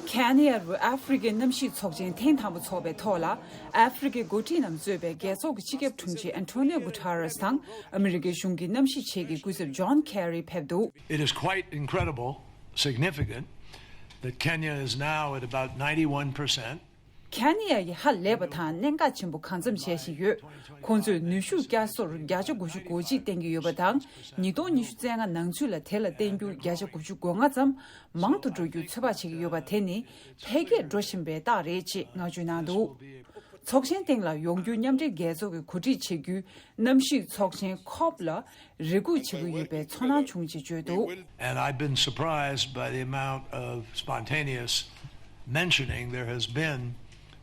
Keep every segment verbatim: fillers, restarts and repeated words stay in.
ཁེ་ནི་ཡ་རུ་ཨ་ཧྥེ་རི་ཁའི་གནམ་གཤིས་ཚོགས་ཆེན་ཐེངས་དང་པོ་འཚོགས་པའི་ཐོག་ལ། ཨ་ཧྥེ་རི་ཁའི་འགོ་ཁྲིད་རྣམས་གཙོས་པའི་རྒྱལ་ཚོགས་ཀྱི་སྤྱི་ཁྱབ་དྲུང་ཆེ་ཨན་ཐོ་ནིའོ་གུ་ཐ་རེས་དང་། ཨ་མི་རི་ཀའི་གཞུང་གི་གནམ་གཤིས་ཆེད་ཀྱི་སྐུ་ཚབ་ཇོན་ཁེ་རི་ཕེབས་འདུག། It is quite incredible, significant, that Kenya is now at about ninety-one percent. ཁེ་ནི་ཡ་ཡི་ཧ་ལས་པ་དང་གནད་འགག་ཆེན་པོ་གང་འཚམ་བྱེད་བཞིན་ཡོད། ཁོང་ཚོས་ནུས་ཤུགས་བསྐྱར་གསོར་བརྒྱ་ཆ་དགུ་བཅུ་གོ་གཅིག་བཏོན་གྱི་ཡོད་པ་དང་། ཉིས་སྟོང་ཉི་ཤུ་རྩ་ལྔ་ནང་ཚུད་ལ་དེ་ལ་བརྟེན་རྒྱུར་བརྒྱ་ཆ་དགུ་བཅུ་གོ་ལྔ་ཙམ་མང་དུ་འགྲོ་རྒྱུའི་ཚོད་དཔག་བྱེད་ཀྱི་ཡོད་པ་དེ་ནི་འཕེལ་རྒྱས་འགྲོ་བཞིན་པའི་རྟགས་རེད་ཅེས་བསྔགས་བརྗོད་གནང་འདུག། ཚོགས་ཆེན་སྟེང་ལ་ཡོང་རྒྱུ་མཉམ་འབྲེལ་རྒྱལ་ཚོགས་ཀྱིས་གོ་སྒྲིག་བྱེད་རྒྱུའི་གནམ་གཤིས་ཚོགས་ཆེན་ཁོབ་ལ་རེ་སྒུག་བྱེད་ཀྱི་ཡོད་པའི་ཚོར་སྣང་བྱུང་ཞེས་བརྗོད་འདུག། And I've been surprised by the amount of spontaneous mentioning there has been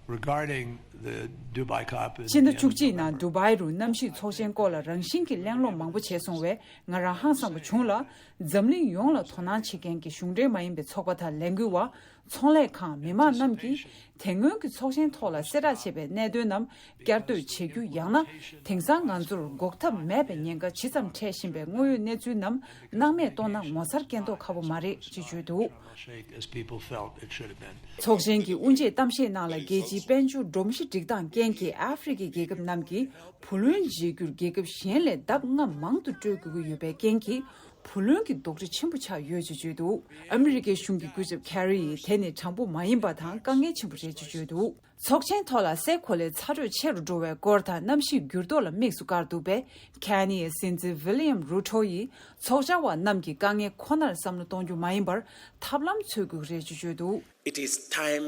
regarding the Dubai COP in སྤྱི་ཟླ་བཅུ་གཅིག་ནང་ཌུ་བའི་རུ་གནམ་གཤིས་ཚོགས་ཆེན་སྐོར་ལ་རང་བཞིན་གྱིས་གླེང་སློང་མང་པོ་བྱས་སོང་བས། ང་རང་ཧང་སངས་པ་བྱུང་ལ། འཛམ་གླིང་ཡོངས་ལ་དོ་སྣང་བྱེད་མཁན་གྱི་གཞུང་འབྲེལ་མ་ཡིན་པའི་ཚོགས་པ་དང་ལས་འགུལ་བ། ཚོང་ལས་ཁང་། མི་མང་རྣམས་ཀྱིས་དེ་སྔོན་གྱི་ཚོགས་ཆེན་ཐོག་ལ་གསལ་བསྒྲགས་བྱས་པའི་གནད་དོན་རྣམས་བསྐྱར་ཟློས་བྱེད་རྒྱུ། ཡང་ན་དེང་སང་ང་ཚོར་འགོག་ཐབས་མེད་པའི་ཉེན་ཁ་ཇི་ཙམ་འཕྲད་བཞིན་པའི་དངོས་ཡོད་གནས་ཚུལ་རྣམས་སྣང་མེད་གཏོང་ན་ངོ་མཚར་སྐྱེ་མདོག་ཁ་པོ་མ་རེད་ཅེས་བརྗོད་འདུག། Shake as people felt it should have been. ཚོགས་ཆེན་གྱི་དབུ་འབྱེད་གཏམ་བཤད་ནང་ལ། རྒྱལ་སྤྱིའི་དཔལ་འབྱོར་སྒྲོམ་གཞི་སྒྲིག་སྟངས་རྐྱེན་གྱིས་ཨ་ཧྥེ་རི་ཁའི་རྒྱལ་ཁབ་རྣམས་ཀྱིས་བུ་ལོན་འཇལ་རྒྱུར་རྒྱལ་ཁབ་གཞན་ལས་ལྡབ་ལྔ་མང་དུ་སྤྲོད་དགོས་ཀྱི་ཡོད་པའི་རྐྱེན་གྱིས། བུ་ལོན་གྱི་རྡོག་རྫིས་ཆེན་པོ་ཆགས་ཡོད་ཅེས་བརྗོད་འདུག། ཨ་མི་རི་ཀའི་གཞུང་གི་སྐུ་ཚབ་ཁེ་རི་ཡིས་དེ་ནི་དྲང་པོ་མ་ཡིན་པ་དང་དཀའ་ངལ་ཆེན་པོ་རེད་ཅེས་བརྗོད་འདུག། ཚོགས་ཆེན་ཐོག་ལ་སའི་གོ་ལའི་ཚ་དྲོད་ཆེ་རུ་འགྲོ་བའི་སྐོར་དང་གནམ་གཤིས་འགྱུར་ལྡོག་ལ་དམིགས་སུ་བཀར་འདུག་པས། ཁེ་ནི་ཡའི་སྲིད་འཛིན་ཝི་ལི་ཡམ་རུ་ཊོ་ཡིས་ཚོགས་བཅར་བ་རྣམས་ཀྱི་དཀའ་ངལ་ཁོ་ནར་བསམ་བློ་གཏོང་རྒྱུ་མ་ཡིན་པར་ཐབས་ལམ་འཚོལ་དགོས་ཀྱི་རེད་ཅེས་བརྗོད་འདུག། It is time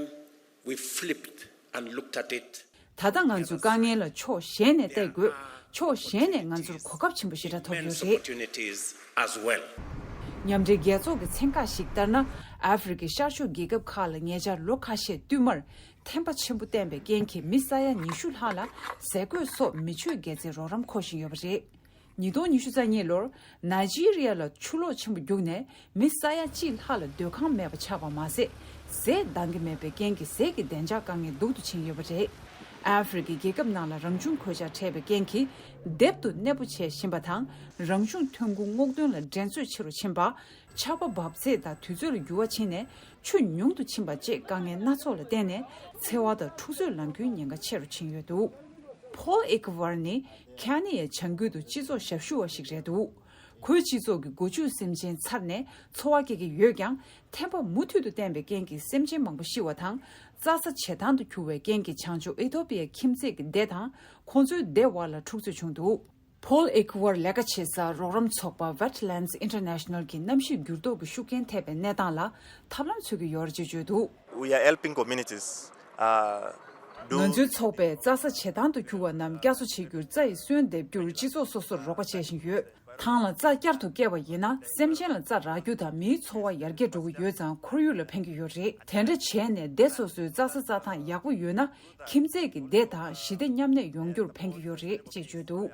we flipped and looked at it. ད་ལྟ་ང་ཚོས་དཀའ་ངལ་ལ་ཕྱོགས་གཞན་ནས་བལྟ་དགོས། ཕྱོགས་གཞན་ནས་ང་ཚོར་གོ་སྐབས་ཆེན་པོ་ཞེ་དྲག་ཐོབ་ཡོད་རེད། Immense opportunities as well. མཉམ་འབྲེལ་རྒྱལ་ཚོགས་ཀྱི་ཚན་ཁག་ཞིག་ལྟར་ན། ཨ་ཧྥེ་རི་ཁའི་ཤར་ཕྱོགས་རྒྱལ་ཁབ་ཁག་ལ་ཉེ་ཆར་ལོ་ཁ་ཤས་བསྟུད་མར་ཐན་པ་ཆེན་པོ་བསྟན་པའི་རྐྱེན་གྱིས་མི་ས་ཡ་ཉི་ཤུ་ལྷག་ལ་ཟས་གོས་སོགས་མི་ཆོས་དགེ་རྩའི་རོགས་རམ་མཁོ་བཞིན་ཡོད་པ་རེད། ཉིས་སྟོང་ཉི་ཤུ་རྩ་གཉིས་ལོར་ནཱི་ཇི་རི་ཡ་ལ་ཆུ་ལོག་ཆེན་པོ་རྒྱུག་ནས་མི་ས་ཡ་གཅིག་ལྷག་ལ་སྡོད་ཁང་མེད་པ་ཆགས་པ་མ་ཟད། ཟས་འདང་གི་མེད་པའི་རྐྱེན་གྱིས་ཟས་ཀྱི་བདེ་འཇགས་དཀའ་ངལ་སྡུག་ཏུ་ཕྱིན་ཡོད་པ་རེད། ཨ་ཧྥེ་རི་ཁའི་རྒྱལ་ཁབ་ནང་ལ་རང་བྱུང་གོད་ཆག་འཕྲད་པའི་རྐྱེན་གྱིས་སྡེབ་ཏུ་གནས་སྤོ་བྱེད་བཞིན་པ་དང་། རང་བྱུང་ཐོན་ཁུངས་སྔོག་འདོན་ལ་འགྲན་རྩོད་ཆེ་རུ་ཕྱིན་པ། ཆར་པ་འབབ་ཚད་དང་དུས་ཚོད་ལ་འགྱུར་བ་ཕྱིན་ནས་ཆུ་ཉུང་དུ་ཕྱིན་པ་བཅས་དཀའ་ངལ་སྣ་ཚོགས་ལ་བརྟེན་ནས་འཚེ་བ་དང་འཁྲུག་རྩོད་ལངས་རྒྱུའི་ཉེན་ཁ་ཆེ་རུ་ཕྱིན་ཡོད་འདུག། ཕོལ་ཨེ་ཀ་ཝར་ནི་ཁེ་ནི་ཡའི་བྱ་འགུལ་དུ་སྤྱི་ཚོགས་ཞབས་ཞུ་བ་ཞིག་རེད་འདུག། ཁོའི་སྤྱི་ཚོགས་ཀྱི་སྒོ་ཕྱུགས་སེམས་ཅན་ཚར་ནས་འཚོ་བ་སྐྱེལ་གྱི་ཡོད་ཀྱང་། ཐན་པ་མུ་མཐུད་དུ་བསྟན་པའི་རྐྱེན་གྱིས་སེམས་ཅན་མང་པོ་ཤི་བ་དང་། རྩྭ་ས་བྱེ་ཐང་དུ་གྱུར་བའི་རྐྱེན་གྱིས་བྱང་ཕྱོགས་ཨི་ཐོ་པི་ཡའི་ཁྱིམ་མཚེས་ཀྱི་སྡེ་དང་ཁོང་ཚོའི་སྡེ་བར་ལ་འཁྲུག་རྩོད་བྱུང་འདུག། ཕོལ་ཨེ་ཀ་ཝར་ལས་ཀ་བྱེད་ས་རོགས་རམ་ཚོགས་པ་Wetlands International གྱིས་གནམ་གཤིས་འགྱུར་ལྡོག་གི་ཤུགས་རྐྱེན་ཐེབས་པའི་གནས་སྟངས་ལ་ཐབས་ལམ་འཚོལ་གྱི་ཡོད་རེད་ཅེས་བརྗོད་འདུག། We are helping communities, uh, do ང་ཚོའི་ཚོགས་པས་རྩྭ་ས་བྱེ་ཐང་དུ་གྱུར་བ་རྣམས་བསྐྱར་གསོ་བྱེད་རྒྱུར་རྩྭ་ཡི་སོན་འདེབས་རྒྱུར་སྤྱི་ཚོགས་སོ་སོར་རོགས་པ་བྱེད་བཞིན་ཡོད། ཐང་ལ་རྩྭ་བསྐྱར་དུ་སྐྱེས་པ་ཡིན་ན། སེམས་ཅན་ལ་རྩྭ་རག་རྒྱུ་དང་མིའི་འཚོ་བ་ཡར་རྒྱས་འགྲོ་གི་ཡོད་ཙང་ཁོར་ཡུག་ལ་ཕན་གྱི་ཡོད་རེད། དེ་འདྲ་བྱས་ནས་སྡེ་སོ་སོའི་རྩྭ་ས་རྩྭ་ཐང་ཡག་པོ་ཡོད་ན། ཁྱིམ་མཚེས་ཀྱི་སྡེ་དང་ཞི་བདེ་མཉམ་གནས་ཡོང་རྒྱུར་ཕན་གྱི་ཡོད་རེད་ཅེས་བརྗོད་འདུག།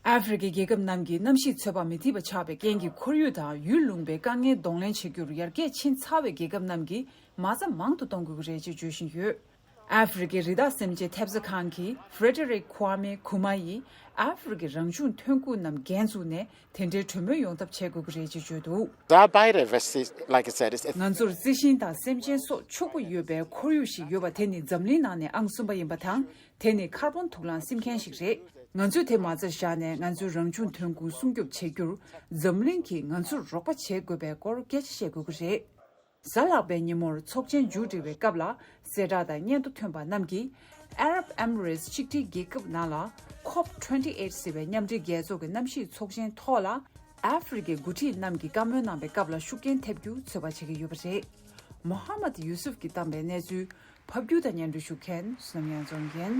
ཨ་ཧྥེ་རི་ཁའི་རྒྱལ་ཁབ་རྣམས་ཀྱིས་གནམ་གཤིས་ཚོད་དཔག་མི་ཐེག་པ་ཆགས་པའི་རྐྱེན་གྱིས་ཁོར་ཡུག་དང་ཡུལ་ལུང་པའི་དཀའ་ངལ་གདོང་ལེན་བྱེད་རྒྱུར་ཡར་རྒྱས་ཕྱིན་ཚར་བའི་རྒྱལ་ཁབ་རྣམས་ཀྱིས་མ་རྩ་མང་དུ་གཏོང་དགོས་ཀྱི་རེད་ཅེས་བརྗོད་བཞིན་ཡོད། ཨ་ཧྥེ་རི་ཁའི་རི་དྭགས་སེམས་ཅན་ཐེབས་རྩ་ཁང་གི་ཧྥེ་ཌེ་རིག་ཁུ་ཨ་མེ་ཁུ་མ་ཡིས་ཨ་ཧྥེ་རི་ཁའི་རང་བྱུང་ཐོན་ཁུངས་རྣམས་འགན་བཙུགས་ནས་དེ་འདྲའི་གྲོས་མོལ་ཡོང་ཐབས་བྱེད་དགོས་ཀྱི་རེད་ཅེས་བརྗོད་འདུག། The biodiversity, like I said, is ང་ཚོར་རྩི་ཤིང་དང་སེམས་ཅན་སོགས་ཕྱུག་པོ་ཡོད་པའི་ཁོར་ཡུག་ཞིག་ཡོད་པ་དེ་ནི་འཛམ་གླིང་ནང་ནས་ཨང་གསུམ་པ་ཡིན་པ་དང་། དེ་ནི་ཁར་བོན་དུག་རླངས་སིམ་མཁན་ཞིག་རེད། ང་ཚོས་དེ་མ་རྩ་བཞག་ནས་ང་ཚོའི་རང་བྱུང་ཐོན་ཁུངས་སྲུང་སྐྱོབ་བྱེད་རྒྱུར་འཛམ་གླིང་གིས་ང་ཚོར་རོགས་པ་བྱེད་དགོས་པའི་སྐོར་སྐད་ཆ་བཤད་དགོས་ཀྱི་རེད། གཟའ་ལྷག་པའི་ཉིན་མོར་ཚོགས་ཆེན་མཇུག་སྒྲིལ་བའི་སྐབས་ལ་གསལ་བསྒྲགས་དང་སྙན་ཐོ་ཐོན་པ་རྣམས་ཀྱིས། Arab Emirates གཅིག་སྒྲིལ་རྒྱལ་ཁབ་ནང་ལ་ཁོབ་ཊུ་ཝེན་ཊི་ཨེཊ་ཟེར་བའི་མཉམ་འབྲེལ་རྒྱལ་ཚོགས་ཀྱི་གནམ་གཤིས་ཚོགས་ཆེན་ཐོག་ལ་ཨ་ཧྥེ་རི་ཁའི་འགོ་ཁྲིད་རྣམས་ཀྱིས་བཀའ་མོལ་གནང་པའི་སྐབས་ལ་ཤུགས་རྐྱེན་ཐེབས་རྒྱུ་ཚོད་དཔག་བྱེད་ཀྱི་ཡོད་པ་རེད། མོ་ཧ་མད་ཡུ་སུབ་ཀྱིས་བཏང་པའི་གནས་ཚུལ། ཕབ་སྒྱུར་དང་སྙན་སྒྲོན་ཞུ་མཁན་བསོད་ནམས་དབྱངས་འཛོམས་ཡིན།